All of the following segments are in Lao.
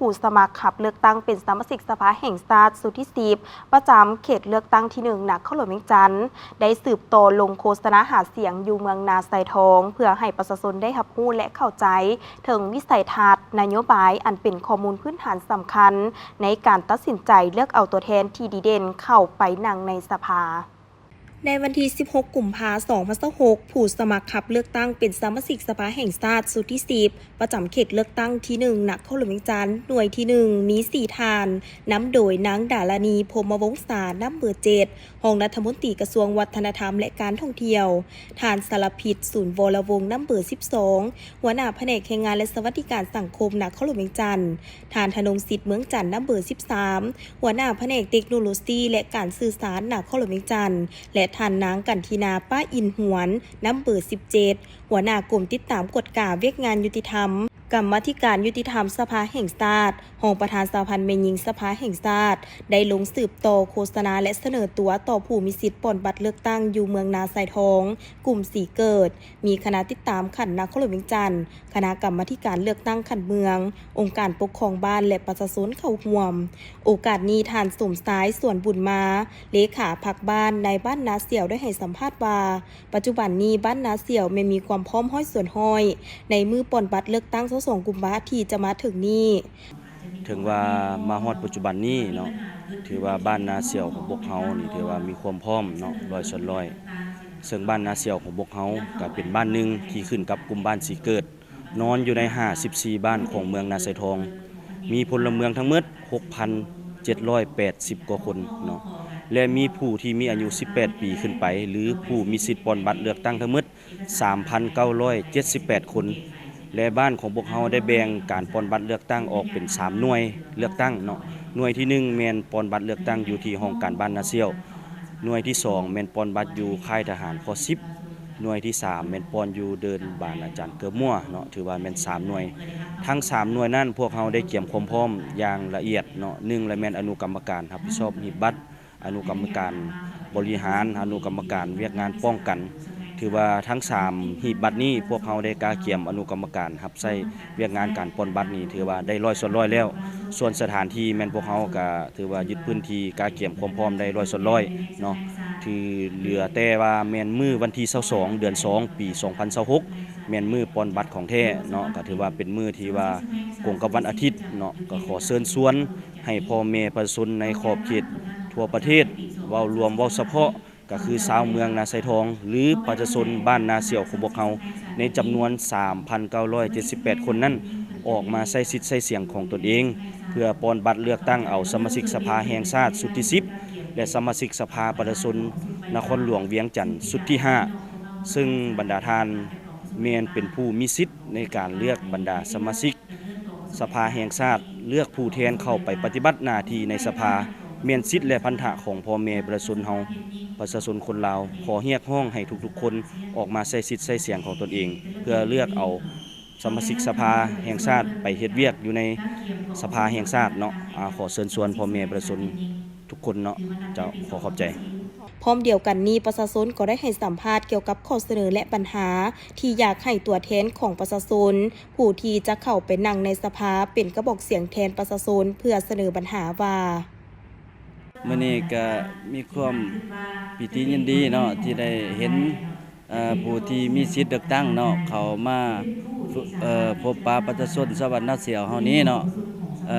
ຜູ້ສະໝັກຮັບເລືອກຕັ້ງເປັນສະມາຊິກສະພາແຫ່ງຊາດຊຸດທີສິບ ປະຈຳເຂດເລືອກຕັ້ງທີໜຶ່ງ ນະຄອນຫຼວງວຽງຈັນ ໄດ້ສືບຕໍ່ລົງໂຄສະນາຫາສຽງຢູ່ເມືອງນາຊາຍທອງ ເພື່ອໃຫ້ປະຊາຊົນໄດ້ຮັບຮູ້ ແລະ ເຂົ້າໃຈເຖິງວິໄສທັດ, ນະໂຍບາຍ ອັນເປັນຂໍ້ມູນພື້ນຖານສຳຄັນໃນການຕັດສິນໃຈເລືອກເອົາຕົວແທນທີ່ດີເດັ່ນເຂົ້າໄປນັ່ງໃນສະພາ. ໃນວັນທີສິບຫົກ ກຸມພາ ສອງພັນຊາວຫົກ ຜູ້ສະໝັກຮັບເລືອກຕັ້ງເປັນສະມາຊິກສະພາແຫ່ງຊາດຊຸດທີສິບ ປະຈຳເຂດເລືອກຕັ້ງທີໜຶ່ງ ນະຄອນຫຼວງວຽງຈັນ ໜ່ວຍທີໜຶ່ງ ມີສີ່ທ່ານ, ນຳໂດຍນາງ ດາລານີ ພົມມະວົງສາ ນຳເບີເຈັດ ຮອງລັດຖະມົນຕີກະຊວງວັດທະນະທຳ ແລະ ການທ່ອງທ່ຽວ, ທ່ານ ສາລະພິດ ສູນວໍລະວົງ ນຳເບີສິບສອງ ຫົວໜ້າພະແນກແຮງງານ ແລະ ສະຫວັດດີການສັງຄົມ ນະຄອນຫຼວງວຽງຈັນ, ທ່ານ ທະນົງສິດ ເມືອງຈັນ ນຳເບີສິບສາມ ຫົວໜ້າພະແນກເຕັກໂນໂລຊີ ແລະ ການສື່ສານ ນະຄອນຫຼວງວຽງຈັນ ແລະ ທ່ານນາງ ກັນທິນາ ປ້າອິນຫວນ ນຳເບີສິບເຈັດ ຫົວໜ້າກົມຕິດຕາມກວດກາວຽກງານຍຸຕິທຳ, ກຳມາທິການຍຸຕິທຳສະພາແຫ່ງຊາດ, ຮອງປະທານສະຫະພັນແມ່ຍິງສະພາແຫ່ງຊາດ ໄດ້ລົງສືບຕໍ່ໂຄສະນາ ແລະ ສະເໜີຕົວຕໍ່ຜູ້ມີສິດປ່ອນບັດເລືອກຕັ້ງຢູ່ເມືອງນາຊາຍທອງ, ກຸ່ມສີເກີດ, ມີຄະນະຕິດຕາມຂັ້ນນະຄອນຫຼວງວຽງຈັນ, ຄະນະກຳມາທິການເລືອກຕັ້ງຂັ້ນເມືອງ, ອົງການປົກຄອງບ້ານ ແລະ ປະຊາຊົນເຂົ້າຮ່ວມ. ໂອກາດນີ້ ທ່ານ ສົມຊາຍ ສວນບຸນມາ ເລຂາພັກບ້ານໃນບ້ານນາສ່ຽວ ໄດ້ໃຫ້ສຳພາດວ່າ ປັດຈຸບັນນີ້ບ້ານນາສ່ຽວແມ່ນມີຄວາມພ້ອມຮ້ອຍສ່ວນຮ້ອຍ ໃນມື້ປ່ອນບັດເລືອກຕັ້ງຊາວສອງ ກຸມພາ ທີ່ຈະມາເຖິງນີ້. ເຖິງວ່າມາຮອດປັດຈຸບັນນີ້ເນາະ ຖືວ່າບ້ານນາສ່ຽວຂອງພວກເຮົານີ້ ຖືວ່າມີຄວາມພ້ອມເນາະ ຮ້ອຍສ່ວນຮ້ອຍ ເຊິ່ງບ້ານນາສ່ຽວຂອງພວກເຮົາກໍເປັນບ້ານໜຶ່ງທີ່ຂຶ້ນກັບກຸ່ມບ້ານສີເກີດ ນອນຢູ່ໃນຫ້າສິບສີ່ບ້ານຂອງເມືອງນາຊາຍທອງ, ມີພົນລະເມືອງທັງໝົດຫົກພັນເຈັດຮ້ອຍແປດສິບກວ່າຄົນເນາະ ແລະ ມີຜູ້ທີ່ມີອາຍຸສິບແປດປີຂຶ້ນໄປ ຫຼື ຜູ້ມີສິດປ່ອນບັດເລືອກຕັ້ງທັງໝົດສາມພັນເກົ້າຮ້ອຍເຈັດສິບແປດຄົນ ແລະ ບ້ານຂອງພວກເຮົາໄດ້ແບ່ງການປ່ອນບັດເລືອກຕັ້ງອອກເປັນສາມໜ່ວຍເລືອກຕັ້ງເນາະ. ໜ່ວຍທີໜຶ່ງແມ່ນປ່ອນບັດເລືອກຕັ້ງຢູ່ທີ່ຫ້ອງການບ້ານນາສ່ຽວ, ໜ່ວຍທີສອງແມ່ນປ່ອນບັດຢູ່ຄ້າຍທະຫານ ຄ. ສິບ, ໜ່ວຍທີສາມແມ່ນປ່ອນຢູ່ເດີ່ນບານອາຈານເກີບມົວເນາະ, ຖືວ່າແມ່ນສາມໜ່ວຍ. ທັງສາມໜ່ວຍນັ້ນ ພວກເຮົາໄດ້ກຽມຄວາມພ້ອມຢ່າງລະອຽດເນາະ, ໜຶ່ງລະແມ່ນອະນຸກຳມະການຮັບຜິດຊອບຮີບບັດ, ອະນຸກຳມະການບໍລິຫານ, ອະນຸກຳມະການວຽກງານປ້ອງກັນ. ຖືວ່າທັງສາມຮີບບັດນີ້ ພວກເຮົາໄດ້ກະກຽມອະນຸກຳມະການຮັບໃຊ້ວຽກງານການປ່ອນບັດນີ້ ຖືວ່າໄດ້ຮ້ອຍສ່ວນຮ້ອຍແລ້ວ. ສ່ວນສະຖານທີ່ແມ່ນພວກເຮົາກະ ຖືວ່າຍຶດພື້ນທີ່ກະກຽມຄວາມພ້ອມໄດ້ຮ້ອຍສ່ວນຮ້ອຍເນາະ. ຖືເຫຼືອແຕ່ວ່າແມ່ນມື້ວັນທີຊາວສອງ ເດືອນສອງ ປີສອງພັນຊາວຫົກ ແມ່ນມື້ປ່ອນບັດຂອງແທ້ເນາະ, ກໍຖືວ່າເປັນມື້ທີ່ວ່າກົງກັບວັນອາທິດເນາະ. ກໍຂໍເຊີນຊວນໃຫ້ພໍ່ແມ່ປະຊາຊົນໃນຂອບເຂດທົ່ວປະເທດ ເວົ້າລວມ ເວົ້າສະເພາະ ກໍຄືຊາວເມືອງນາຊາຍທອງ ຫຼື ປະຊາຊົນບ້ານນາສ່ຽວຂອງພວກເຮົາ ໃນຈຳນວນສາມພັນເກົ້າຮ້ອຍເຈັດສິບແປດຄົນນັ້ນ ອອກມາໃຊ້ສິດໃຊ້ສຽງຂອງຕົນເອງ ເພື່ອປ່ອນບັດເລືອກຕັ້ງເອົາສະມາຊິກສະພາແຫ່ງຊາດຊຸດທີສິບ ແລະ ສະມາຊິກສະພາປະຊາຊົນນະຄອນຫຼວງວຽງຈັນຊຸດທີຫ້າ ເຊິ່ງບັນດາທ່ານແມ່ນເປັນຜູ້ມີສິດໃນການເລືອກບັນດາສະມາຊິກ ສະພາແຫ່ງຊາດ ເລືອກຜູ້ແທນເຂົ້າໄປປະຕິບັດໜ້າທີ່ໃນສະພາ ແມ່ນສິດ ແລະ ພັນທະຂອງພໍ່ແມ່ປະຊາຊົນເຮົາ, ປະຊາຊົນຄົນລາວ. ຂໍຮຽກຮ້ອງໃຫ້ທຸກໆຄົນອອກມາໃຊ້ສິດໃຊ້ສຽງຂອງຕົນເອງ ເພື່ອເລືອກເອົາສະມາຊິກສະພາແຫ່ງຊາດໄປເຮັດວຽກຢູ່ໃນສະພາແຫ່ງຊາດເນາະ. ອາ ຂໍເຊີນຊວນພໍ່ແມ່ປະຊາຊົນ ທຸກຄົນເນາະ. ເຈົ້າ ຂໍຂອບໃຈ. ພ້ອມດຽວກັນນີ້ ປະຊາຊົນກໍໄດ້ໃຫ້ສຳພາດກ່ຽວກັບຂໍ້ສະເໜີ ແລະ ບັນຫາທີ່ຢາກໃຫ້ຕົວແທນຂອງປະຊາຊົນ ຜູ້ທີ່ຈະເຂົ້າໄປນັ່ງໃນສະພາ ເປັນກະບອກສຽງແທນປະຊາຊົນ ເພື່ອສະເໜີບັນຫາວ່າ. ມື້ນີ້ກະມີຄວາມປີຕິຍິນດີເນາະ ທີ່ໄດ້ເຫັນ ເອີ ຜູ້ທີ່ມີສິດເລືອກຕັ້ງເນາະ ເຂົ້າມາ ເອີ ພົບປະປະຊາຊົນຊາວບ້ານນາສ່ຽວເຮົານີ້ເນາະ. ເອີ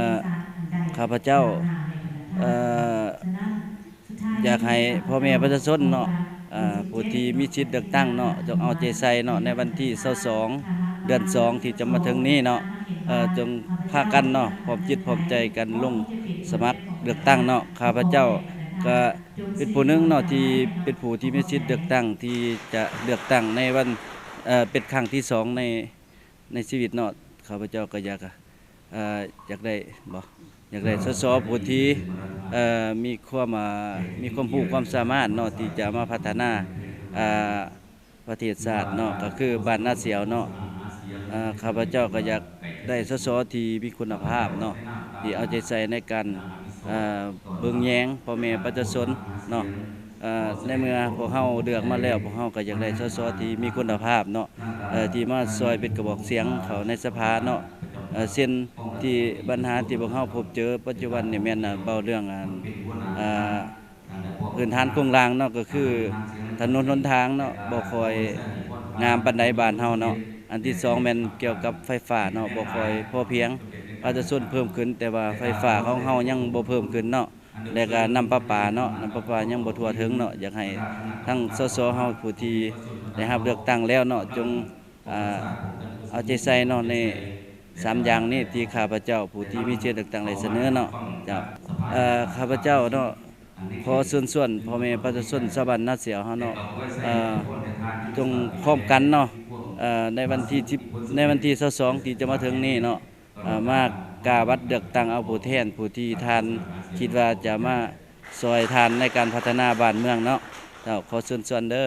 ຂ້າພະເຈົ້າ ເອີ ຢາກໃຫ້ພໍ່ແມ່ປະຊາຊົນເນາະ ເອີ ຜູ້ທີ່ມີສິດເລືອກຕັ້ງເນາະ ຈົ່ງເອົາໃຈໃສ່ເນາະ ໃນວັນທີຊາວສອງ ເດືອນສອງ ທີ່ຈະມາເຖິງນີ້ເນາະ. ເອີ ຈົ່ງພາກັນເນາະ ພ້ອມຈິດພ້ອມໃຈກັນລົງສະໝັກເລືອກຕັ້ງເນາະ. ຂ້າພະເຈົ້າກະ ເປັນຜູ້ໜຶ່ງເນາະ ທີ່ເປັນຜູ້ທີ່ມີສິດເລືອກຕັ້ງ ທີ່ຈະເລືອກຕັ້ງໃນວັນ ເອີ ເປັນຄັ້ງທີສອງໃນ ໃນຊີວິດເນາະ. ຂ້າພະເຈົ້າກໍຢາກ ເອີ ຢາກໄດ້ ບໍ່ ຢາກໄດ້ ສສ ຜູ້ທີ່ ເອີ ມີຄວາມ ເອີ ມີຄວາມຮູ້ຄວາມສາມາດເນາະ ທີ່ຈະມາພັດທະນາ ເອີ ປະເທດຊາດເນາະ ກໍຄືບ້ານນາສ່ຽວເນາະ. ເອີ ຂ້າພະເຈົ້າກໍຢາກໄດ້ ສສ ທີ່ມີຄຸນນະພາບເນາະ ທີ່ເອົາໃຈໃສ່ໃນການ ເອີ ເບິ່ງແຍງພໍ່ແມ່ປະຊາຊົນເນາະ. ເອີ ໃນເມື່ອພວກເຮົາເລືອກມາແລ້ວ ພວກເຮົາກໍຢາກໄດ້ ສສ ທີ່ມີຄຸນນະພາບເນາະ ເອີ ທີ່ມາຊ່ອຍເປັນກະບອກສຽງເຂົ້າໃນສະພາເນາະ. ເອີ ເຊັ່ນທີ່ບັນຫາທີ່ພວກເຮົາພົບເຈີປັດຈຸບັນນີ້ແມ່ນ ເວົ້າເລື່ອງ ອັນ ເອີ ພື້ນຖານໂຄງລ່າງເນາະ ກໍຄືຖະໜົນຫົນທາງເນາະ ບໍ່ຄ່ອຍງາມປານໃດບ້ານເຮົາເນາະ. ອັນທີສອງແມ່ນກ່ຽວກັບໄຟຟ້າເນາະ ບໍ່ຄ່ອຍພໍພຽງ ປະຊາຊົນເພີ່ມຂຶ້ນ ແຕ່ວ່າໄຟຟ້າຂອງເຮົາຍັງບໍ່ເພີ່ມຂຶ້ນເນາະ ແລະກະນ້ຳປະປາເນາະ ນ້ຳປະປາຍັງບໍ່ທົ່ວເຖິງເນາະ. ຢາກໃຫ້ທັງ ສສ ເຮົາຜູ້ທີ່ໄດ້ຮັບເລືອກຕັ້ງແລ້ວເນາະ ຈົ່ງ ອ່າ ເອົາໃຈໃສ່ເນາະ ໃນສາມຢ່າງນີ້ທີ່ຂ້າພະເຈົ້າຜູ້ທີ່ມີສິດເລືອກຕັ້ງໄດ້ສະເໜີເນາະ. ເຈົ້າ ເອີ ຂ້າພະເຈົ້າເນາະ ຂໍເຊີນຊວນພໍ່ແມ່ປະຊາຊົນຊາວບ້ານນາສຽວເຮົາເນາະ ເອີ ຈົ່ງພ້ອມກັນເນາະ ເອີ ໃນວັນທີສິບ ໃນວັນທີຊາວສອງທີ່ຈະມາເຖິງນີ້ເນາະ ເອີ ມາກາບັດເລືອກຕັ້ງເອົາຜູ້ແທນ ຜູ້ທີ່ທ່ານຄິດວ່າຈະມາຊ່ອຍທ່ານໃນການພັດທະນາບ້ານເມືອງເນາະ. ເຈົ້າ ຂໍເຊີນຊວນເດີ.